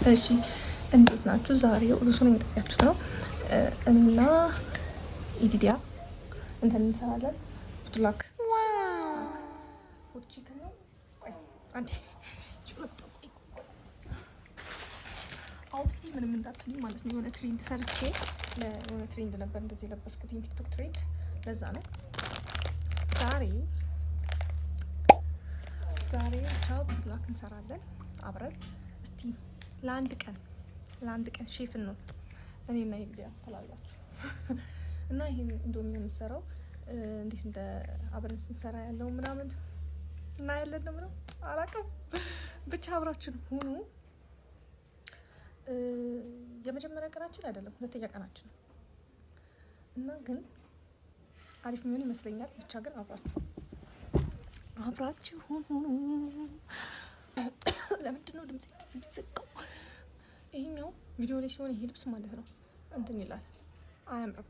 እሺ እንዴት ናችሁ? ዛሬ ሩሱን የጠያችሁት ነው እና ኢዲዲያ እንትን እንሰራለን። Potluck hot chicken ነው። ቆይ አንዴ outfit ኤ ምንም እንዳትሉኝ ማለት ነው። የሆነ trend ሰርቼ የሆነ trend ነበር እንደዚህ የለበስኩት ቲክቶክ trend፣ ለዛ ነው ዛሬ ብቻ potluck እንሰራለን አብረን። እስቲ ለአንድ ቀን ሼፍ ነው እኔና ይዲያ ትላላችሁ። እና ይሄን ኢንዶሚ የምንሰራው እንዴት እንደ አብረን ስንሰራ ያለው ምናምን እናያለን ነው ምነው አላውቅም። ብቻ አብራችን ሁኑ። የመጀመሪያ ቀናችን አይደለም፣ ሁለተኛ ቀናችን ነው እና ግን አሪፍ የሚሆን ይመስለኛል። ብቻ ግን አብራችሁ ሁኑ። ለምንድን ነው ድምጽ የሚዘጋው? ይሄኛው ቪዲዮ ላይ ሲሆን ይሄ ልብስ ማለት ነው እንትን ይላል፣ አያምርም።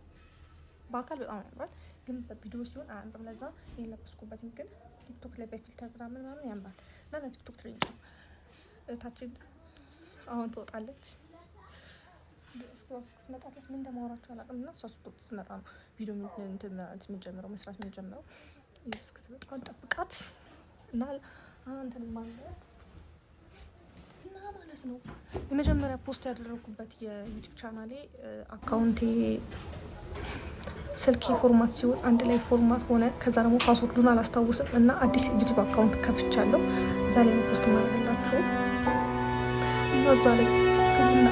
በአካል በጣም ያምራል፣ ግን በቪዲዮ ሲሆን አያምርም። ለዛ ይሄን ለበስኩበትም ግን ቲክቶክ ላይ በ filter ምናምን ምናምን ያምራል እና ለቲክቶክ trend ነው። እህታችን አሁን ትወጣለች። እስክትመጣ ድረስ ምን እንደማወራችሁ አላውቅም። እና እሷ ስትመጣ ነው ቪዲዮ የምንጀምረው፣ መስራት የምንጀምረው። እስክትመጣ እንጠብቃት እና እንትን አለ እና ማለት ነው የመጀመሪያ post ያደረኩበት የዩቲዩብ ቻናሌ account ኤ ስልኬ format ሲሆን አንድ ላይ format ሆነ። ከዛ ደግሞ password ኡን አላስታውስም እና አዲስ ዩቲዩብ account ከፍቻለሁ። እዛ ላይ ነው post ማድረግላችሁ እና እዛ ላይ ግቡና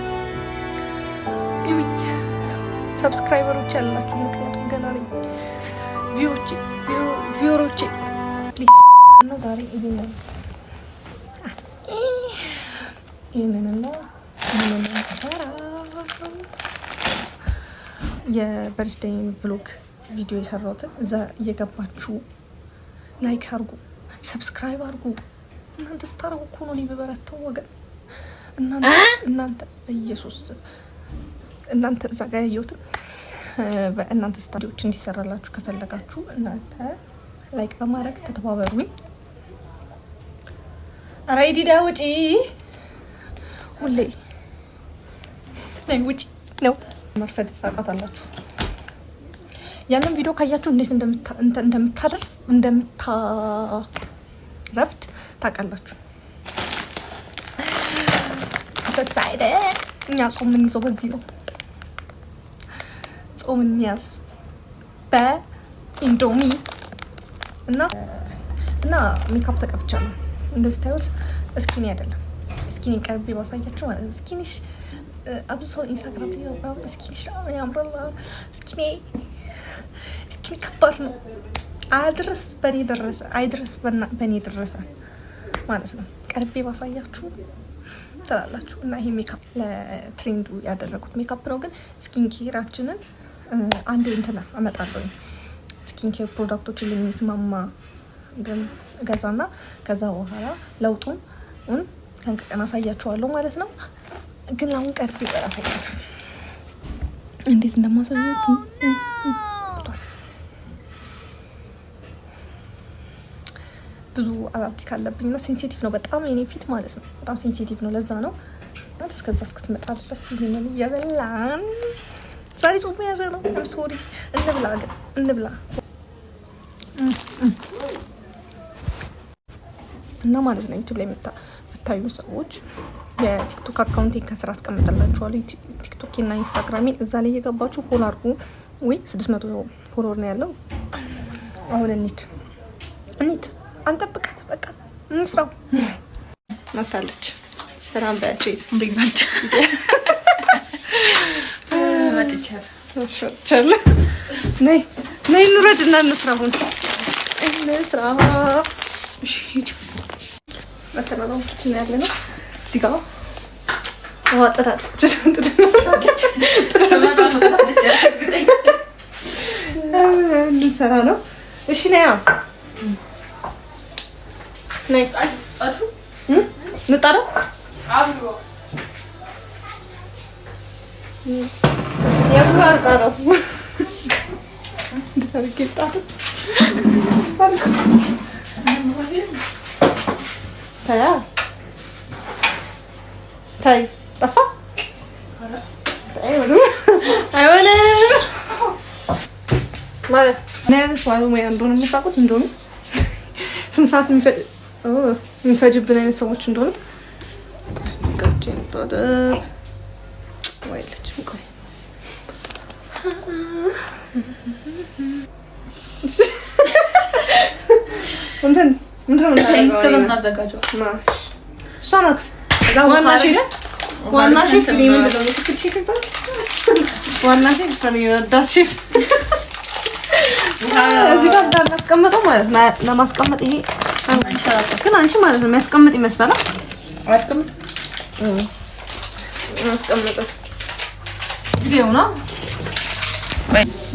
ይውኝ subscriber ኦች ያላችሁ፣ ምክንያቱም ገና ነኝ። View ኦቼ፣ viewer ኦቼ please። እና ዛሬ ይህንንና ይህንን ሰራ የ birthday vlog ቪዲዮ የሰራሁትን እዛ እየገባችሁ like አርጉ፣ subscribe አርጉ። እናንተ ስታረጉ እኮ ነው እኔ በበረታው ወገን። እናንተ በኢየሱስ እናንተ እዛ ጋር ያየሁትን በእናንተ ስታዲዎች እንዲሰራላችሁ ከፈለጋችሁ እናንተ like በማድረግ ተተባበሩኝ። ኧረ ዲዳ ውጪ፣ ሁሌ ነይ ውጪ ነው መርፈድ ትሳቃታላችሁ። ያንን ቪዲዮ ካያችሁ እንዴት እንደምታደርፍ እንደምታረፍድ ታውቃላችሁ። So excited። እኛ ጾም የምንይዘው በዚህ ነው። ጾም እንያዝ በኢንዶሚ እና ሜካፕ ተቀብቻለሁ። እንደዚህ ታዩት skin ኤ አይደለም። Skin ኤን ቀርቤ ባሳያችሁ ማለት ነው። Skin ሽ አብሶ ኢንስታግራም ላይ skin ሽ ያምራል። Skin ኤ ከባድ ነው። አድርስ በኔ ደረሰ፣ አይድረስ በኔ ደረሰ ማለት ነው። ቀርቤ ባሳያችሁ ትላላችሁ። እና ይሄ makeup ለ trend ኡ ያደረጉት ሜካፕ ነው። ግን skin care ኣችንን አንድ እንትን አመጣለሁ፣ skin care product ኦችን የሚስማማ ገዛና ከዛ በኋላ ለውጡን ከንቀቀን አሳያችኋለሁ ማለት ነው። ግን አሁን ቀርቤ አሳያችሁ እንዴት እንደማሳያችሁ ብዙ allergic አለብኝ እና sensitive ነው በጣም የኔ ፊት ማለት ነው። በጣም sensitive ነው። ለዛ ነው እስከዛ እስክትመጣ ድረስ ይሄንን እየበላን ዛሬ ጾም የያዘ ነው። Sorry፣ እንብላ ግን እንብላ እና ማለት ነው ዩቱብ ላይ የምታዩ ሰዎች የቲክቶክ account ኤን ከስራ አስቀምጥላችኋለሁ። ቲክቶክ እና ኢንስታግራሜን እዛ ላይ እየገባችሁ follow አድርጉ። ወይ 600 follower ነው ያለው። አሁን እንሂድ እንሂድ፣ አንጠብቃት፣ በቃ እንስራው። መታለች። ሰላም በያቸው። መጥቻለሁ። ነይ ነይ፣ እንውረድ እና እንስራ። አሁን እንስራ። እሺ ሂጂ። መተናል። Kitchen ያለ ነው እዚህ ጋር ውሃ ጥዳለች። ልንሰራ ነው። እሺ ነያ ነይ ንጣደው ያዙ ጣደው ታያ ታይ። ጠፋ። አይሆንም አይሆንም ማለት ምን አይነት ባለሙያ እንደሆነ የምታውቁት እንደሆነ ስንት ሰዓት የሚፈጅብን አይነት ሰዎች እንደሆነ ጋጭ እንታጠብ ወይ የለችም። ቆይ እንትን ምንድን ነው እስከዛ እናዘጋጀው። እሷ ናት ዋና ሼፍ። ዋና ሼፍ እኔ ምንድን ነው ምክትል ሼፍ ይባላል? ዋና ሼፍ እኔ ረዳት ሼፍ። እዚህ ጋር እንዳናስቀምጠው ማለት ነው። ለማስቀመጥ ይሄ ግን አንቺ ማለት ነው የሚያስቀምጥ ይመስላል። አያስቀምጥ አስቀምጠው ቪዲዮ ነው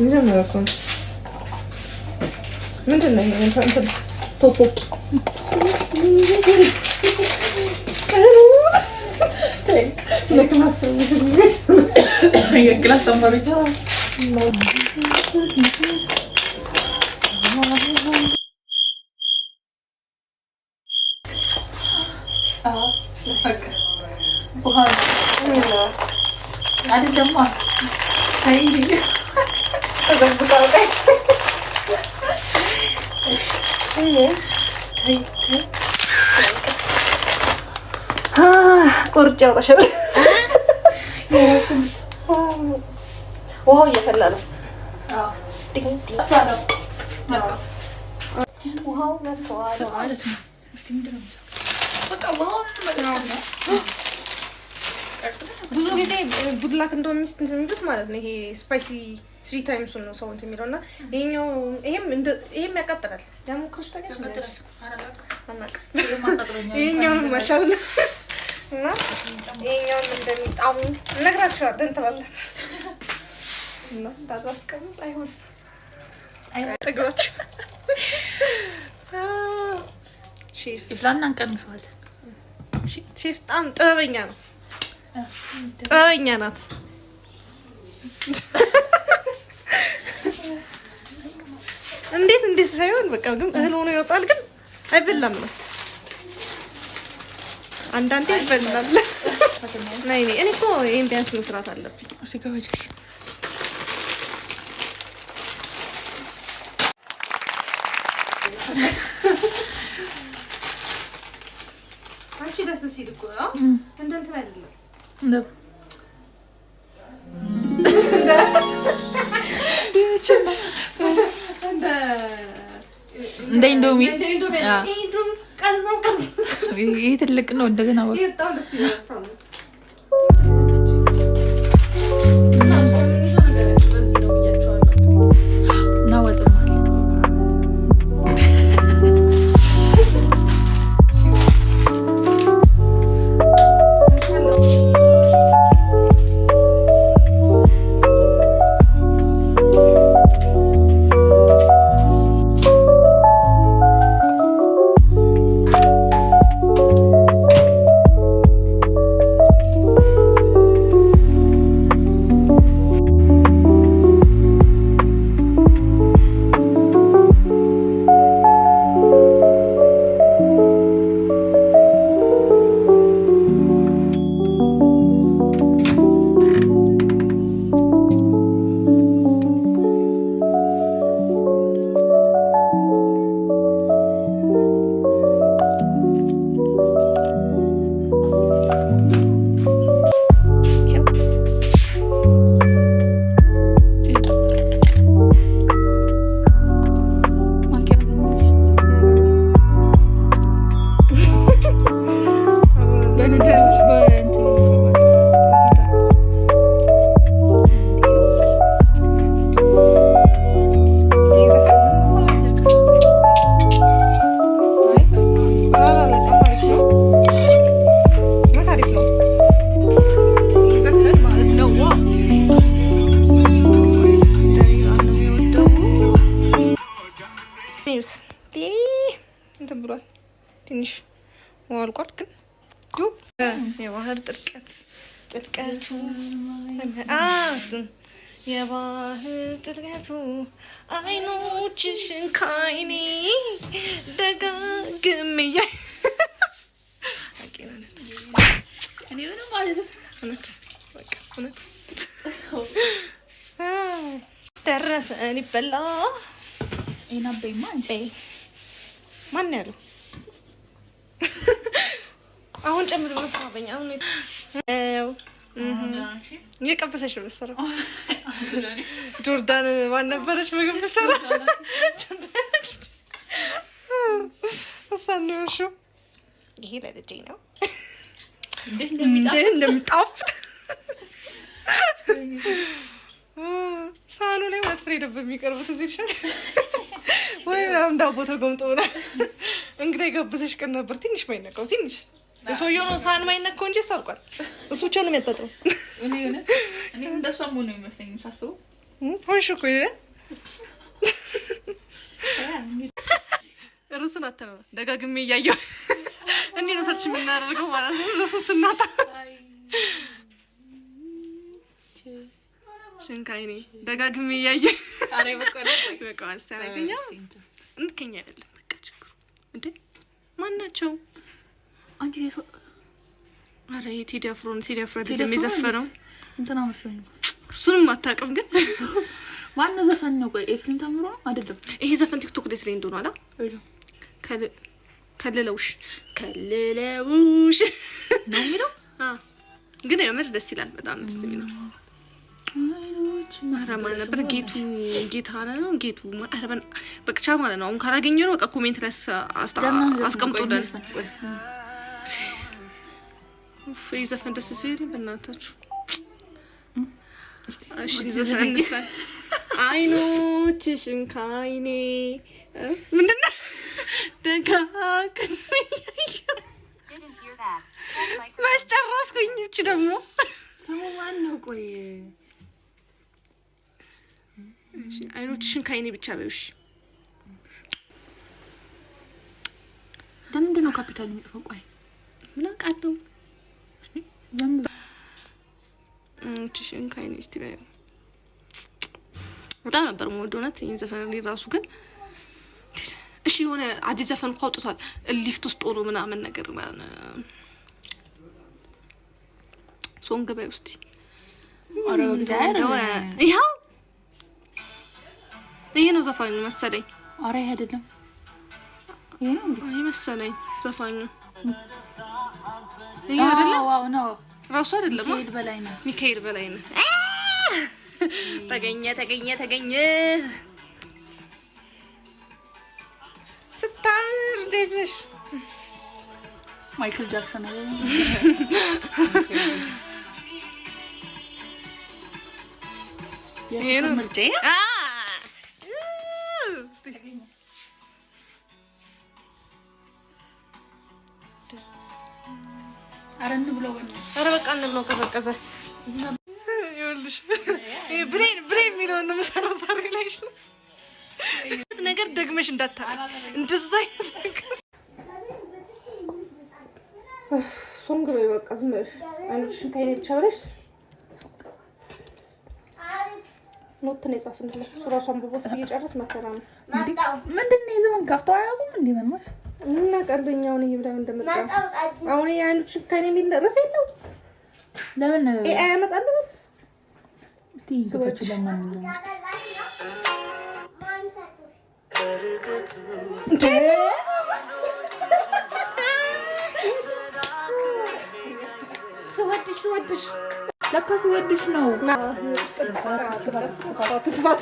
መጀመሪያ እኮ ነው። ምንድን ነው ይሄ? እንትን ቶፖኪ የ class ተማሪዎች ውሃ አይደለም ተይ እንጂ ተይ ተይ። ቆርጬ አውጣሻለሁ። ውሃው እየፈላ ነው። ውሃው መጥቷል። ማለት ነው። እስቲ ምንድን ነው በቃ ውሃውን መቀጥቀጥ ነው። ብዙ ጊዜ ቡድላክ እንደውም ሚስት እንትን የሚሉት ማለት ነው። ይሄ spicy three times ኡን ነው ሰው እንትን የሚለው እና ይሄኛው ይሄም ይሄም ያቃጥላል። ያሞከርሽ ታውቂያለሽ? አናውቅም። ይሄኛውን መቻል ነው እና ይሄኛውን እንደሚጣሙ እነግራችኋለን ትላላችሁ እና እንዳታስቀምጥ አይሆን ጠግባችሁ ሼፍ ይፍላና እንቀንሰዋለን። ሼፍ በጣም ጥበበኛ ነው። ጥበበኛ ናት። እንዴት እንዴት ሳይሆን በቃ ግን እህል ሆኖ ይወጣል፣ ግን አይበላም ነው። አንዳንዴ ይበላል። ነይ እኔ እኔ እኮ ይሄን ቢያንስ መስራት አለብኝ። አንቺ ደስ ሲል እኮ ነው እንደ እንትን አይደለም። እንደ ኢንዶሚ ይሄ ትልቅ ነው። እንደገና በጣም ደስ ይላል። እና ወጥ እንትን ብሏል። ትንሽ አልቋል፣ ግን የባህር ጥልቀት ጥልቀቱ የባህር ጥልቀቱ አይኖችሽን ካይኔ ደጋግሜ እውነት በቃ እውነት ደረሰን። ይበላ ማን ያለው አሁን ጨምር ብሎ ተባበኛ። አሁን እየቀበሰች ነው የምትሰራው። ጆርዳን ማን ነበረች ምግብ የምትሰራ? እሷን ነው እሺ። ይሄ ለልጄ ነው። እንዴት እንደሚጣፍጥ ሳህኑ ላይ ሁለት ፍሬ ነበር የሚቀርቡት። እዚህ ይሻል ወይ ምናምን ዳቦ ተጎምጦ ምናምን እንግዳ የጋበዘሽ ቀን ነበር። ትንሽ ማይነካው ትንሽ የሰውየው ነው ሳህን ማይነካው እንጂ እሱ አልቋል። እሱ ብቻ ነው የሚያጣጥረው። ሆንሽ እኮ ሩሱን አተነው ደጋግሜ እያየሁ እንዲህ ነው search የምናደርገው ማለት ነው። ሩሱን ስናጣ ሽንካይኔ ደጋግሜ እያየሁ በቃ እንከኛ አይደለም በቃ ችግሩ እንዴ ማን ናቸው? ኧረ ቴዲ አፍሮ ነው። ቴዲ አፍሮ አይደለም የዘፈነው እንትና መስሎኝ። እሱንም አታውቅም ግን ማነው ዘፈን ነው? ቆይ ኤፍሬም ታምሩ ነው አይደለም? ይሄ ዘፈን ቲክቶክ ላይ trend ሆኗል። ከልለውሽ ከልለውሽ ነው የሚለው ግን የምር ደስ ይላል። በጣም ደስ የሚለው ኧረ ማን ነበር? ጌቱ ጌታ ነው ጌቱ። ኧረ በቃ ማለት ነው። አሁን ካላገኘሁ ነው በቃ comment ላይ አስቀምጦልን። ይህ ዘፈን ደስ ሲል በእናታችሁ። እሺ ዘፈን እንስፈን። አይኖችሽን ከአይኔ ምንድን ነው ደጋግሜ መች ጨረስኩኝ። እቺ ደግሞ ስሙ ማን ነው? ቆይ አይኖችሽን ከአይኔ ብቻ በይው። ለምንድን ነው ካፒታል የሚጽፈው? ቆይ ምን አውቃለሁ። አይኖችሽን ከአይኔ እስቲ በይው። በጣም ነበር የምወደው እውነት ይህን ዘፈን እኔ ራሱ ግን እሺ የሆነ አዲስ ዘፈን እኮ አውጥቷል። ሊፍት ውስጥ ሆኖ ምናምን ነገር song በይው እስቲ። ይኸው ይሄ ነው ዘፋኙ መሰለኝ። ኧረ ይሄ አይደለም፣ ይሄ ነው እንዴ? ይሄ መሰለኝ ዘፋኙ። ይሄ አይደለም? wow ነው ራሱ አይደለም። ሚካኤል በላይ ነው። ሚካኤል በላይ ነው። ተገኘ ተገኘ ተገኘ። ስታምር እንዴት ነሽ? ማይክል ጃክሰን አይደለም? ይሄ ነው ምርጫዬ። ኧረ እንብለው በእናትሽ። ኧረ በቃ እንብለው፣ ቀዘቀዘ። ይኸውልሽ ብሬን ብሬን የሚለውን ነው የምሰራው ዛሬ ላይ ነገር ደግመሽ እንዳታረጊ እንደዛ አይነት ነገር song በይ በቃ ዝም ብለሽ አይኖችሽን ከአይኔ ብቻ ብለሽ note ነው የጻፍንለት። እሱ እራሱ አንብቦ እየጨረስ መከራ ነው። ምንድን ነው የዘመን ከፍተው አያውቁም እንዴ? መንማሽ እና ቀልደኛውን ይሄ ብላ እንደመጣ አሁን የአይኖችሽን ከአይኔ የሚል ርዕስ የለው። ለምን AI ያመጣልን? እስቲ ይዘፈች ለማን ነው? ስወድሽ ስወድሽ ለካ ስወድሽ ነው። ስፋት